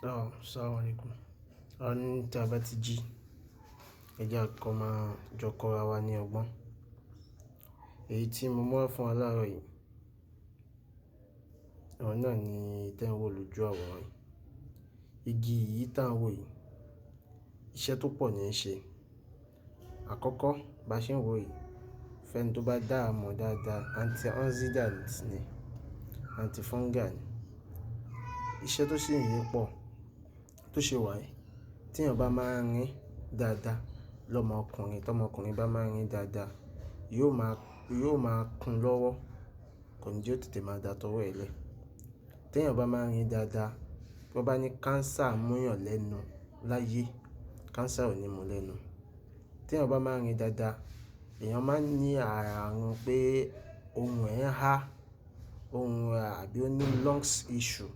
Assalamu alaikum. A ní tí a bá ti jí, ẹ jẹ́ kó máa jọ kọ́ra wa ní ọgbọ́n. Èyí tí mo mú wá fún wa láàárọ̀ yìí, òun náà ni tẹ́ ń wò lójú àwòrán yìí. Igi yìí tá ń wò yìí, iṣẹ́ tó pọ̀ ní í ṣe. Àkọ́kọ́, bá ṣe ń wò yìí, fẹ́ni tó bá dá a mọ̀ dáadáa, antioxidant ni, antifungal ni. Iṣẹ́ tó sì ń yé pọ̀, tó ṣe wà yìí, tí èèyàn bá máa ń rìn dáadáa, lọ́mọkùnrin, tọmọkùnrin bá máa ń rìn dáadáa, yóò máa kún lọ́wọ́, kò ní jẹ́ ó tètè máa da tọwọ́ ẹ lẹ̀. Tí èèyàn bá máa ń rìn dáadáa, bó bá ní cancer múyàn lẹ́nu láyé, cancer ò ní mú lẹ́nu. Tí èèyàn bá máa ń rìn dáadáa, èèyàn máa ń ní ààrùn pé ohùn ẹ̀ ń há, ohùn àbí ó ní lungs issue,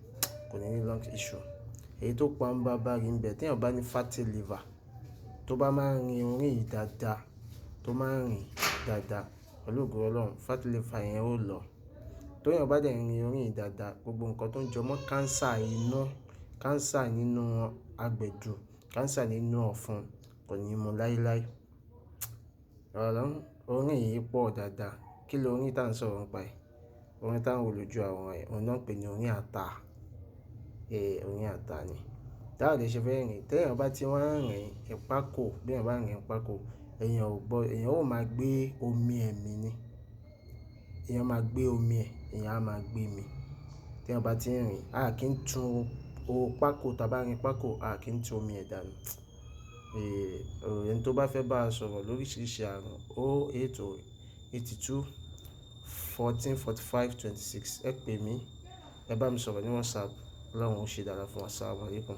kò ní ní lungs issue. Èyí tó pa ń bá bá rí ń bẹ, tí èèyàn bá ní fatty liver, tó bá máa ń rin orin yìí dáadáa, tó máa ń rìn dáadáa, pẹ̀lú ògo Ọlọ́run, fatty liver yẹn ó lọ. Tó èèyàn bá dẹ̀ rin orin yìí dáadáa, gbogbo nǹkan tó ń jọmọ́ cancer inú, cancer nínú agbẹ̀dù, cancer nínú ọ̀fun kò ní mú láíláí. Ọ̀rọ̀ orin yìí pọ̀ dáadáa. Kí ló orin tá ń sọ̀rọ̀ ń pa ẹ̀? Orin tá ń wò lójú àwòrán yìí, òun náà ń pè ní orin ata. Orin ata ni. Táà lè ṣe fẹ́ rìn. Tí èèyàn bá ti wá ń rìn ìpákò, bí èèyàn bá ń rìn ìpákò, èèyàn ò gbọ́, èèyàn ó máa gbé omi ẹ̀mí ni. Èèyàn máa gbé omi ẹ̀, èèyàn á máa gbé mi. Tí èèyàn bá ti ń rìn, a kì í tún o pákó, tí a bá rìn pákó, a kì í tún omi ẹ̀ dànù. Ẹni tó bá fẹ́ bá a sọ̀rọ̀ lóríṣiríṣi àrùn, 080 82 14 45 26. Ẹ pè mí, ẹ bá mi sọ̀rọ̀ ní WhatsApp. Ọlọ́run ó ṣe dáadáa fún wa. Assalamu alaikum.